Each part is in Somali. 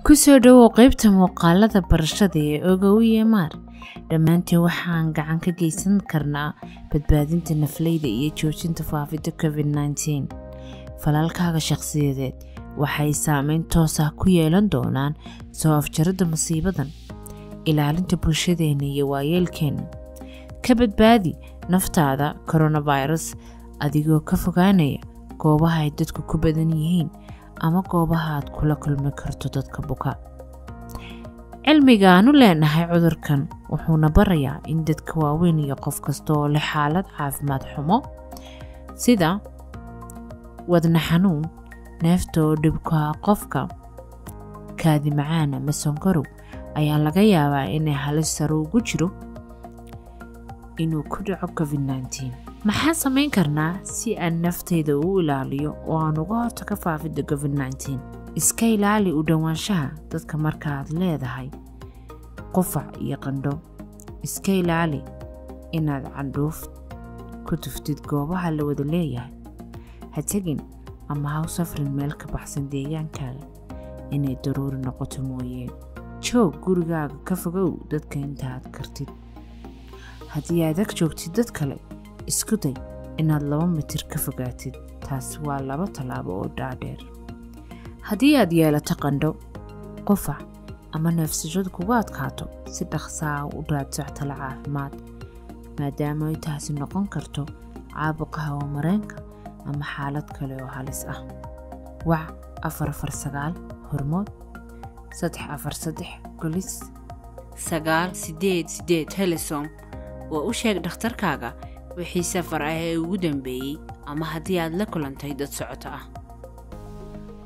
Ku soo dhawow qaybta muuqaalada barashada ee Ogow EMR. Dhammaantiin waxaan gacan ka geysan karnaa badbaadinta nafleyda iyo joojinta faafidda COVID-19. Falalkaaga shakhsiyadeed waxay saameyn toos ah ku yeelan doonaan soo afjaridda masiibadan, ilaalinta bulshadeena iyo waayeelkeena. Ka badbaadi naftaada coronavirus adigoo ka fogaanaya goobaha ay dadku ku badan yihiin ama goobaha aad kula kulmi karto dadka buka. Cilmiga aanu leenahay cudurkan wuxuuna barayaa in dadka waaweyn iyo qof kasta oo leh xaalad caafimaad xumo sida wadne xanuun, neefta oo dhib ku ah qofka, kaadi macaan ama sonkorow ayaa laga yaabaa inay halis sare ugu jiro inuu ku dhaco COVID-19. Maxaan samayn karnaa si aan naftayda u ilaaliyo oo aan uga hortago faafidda COVID-19? Iska ilaali u dhowaanshaha dadka marka aad leedahay qufac iyo qandho. Iska ilaali inaad candhuuf ku tuftid goobaha la wada leeyahay. Ha tegin ama ha u safrin meel ka baxsan deegaankaaga inay daruuri noqoto mooyee. Joog gurigaaga, ka fogow dadka inta aad kartid. Haddii aad ag joogtid dad kale, isku day inaad 2 mitir ka fogaatid. Taasi waa 2 tallaabo oo dhaadheer. Haddii aad yeelato qandho, qufac ama neefsashadu kugu adkaato, si dhaqso ah u raadso talo caafimaad, maadaama ay taasi noqon karto caabuqa hawo-mareenka ama xaalad kale oo halis ah. Wac 449 Hormuud, 343 Golis, 988 Telesom oo u sheeg dhakhtarkaaga wixii safar ah ee ugu dambeeyey ama haddii aad la kulantay dad socoto ah.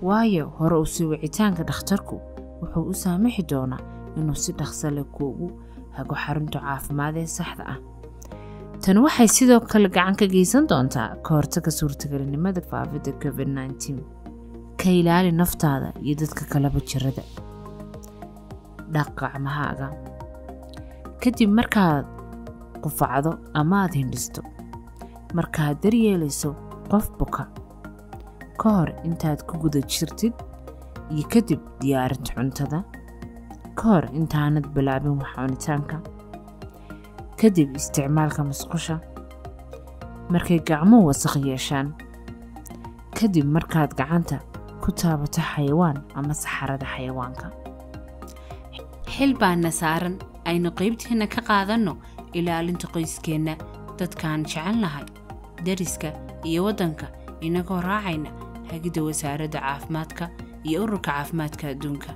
Waayo hore u sii wicitaanka dhakhtarku wuxuu u saamixi doonaa inuu si dhaqso leh kuugu hago xarunta caafimaad ee saxda ah. Tan waxay sidoo kale gacan ka geysan doontaa ka hortagga suurtagalnimada faafidda COVID-19. Ka ilaali naftaada iyo dadka kaleba jirada. Dhaq gacmahaaga kadib markaad qufacdo ama aad hindhisto, markaad daryeelayso qof buka, ka hor intaad ku guda jirtid iyo kadib diyaarinta cuntada, ka hor intaanad bilaabin wax cunitaanka, kadib isticmaalka musqusha, markay gacmuhu wasakh yeeshaan, kadib markaad gacanta ku taabato xayawaan ama saxarada xayawaanka. Xil baana saaran, aynu qaybteenna ka qaadanno ilaalinta qoyskeenna, dadkaan jecelnahay, deriska iyo waddanka, inagoo raacayna hagidda Wasaaradda Caafimaadka iyo Ururka Caafimaadka Adduunka.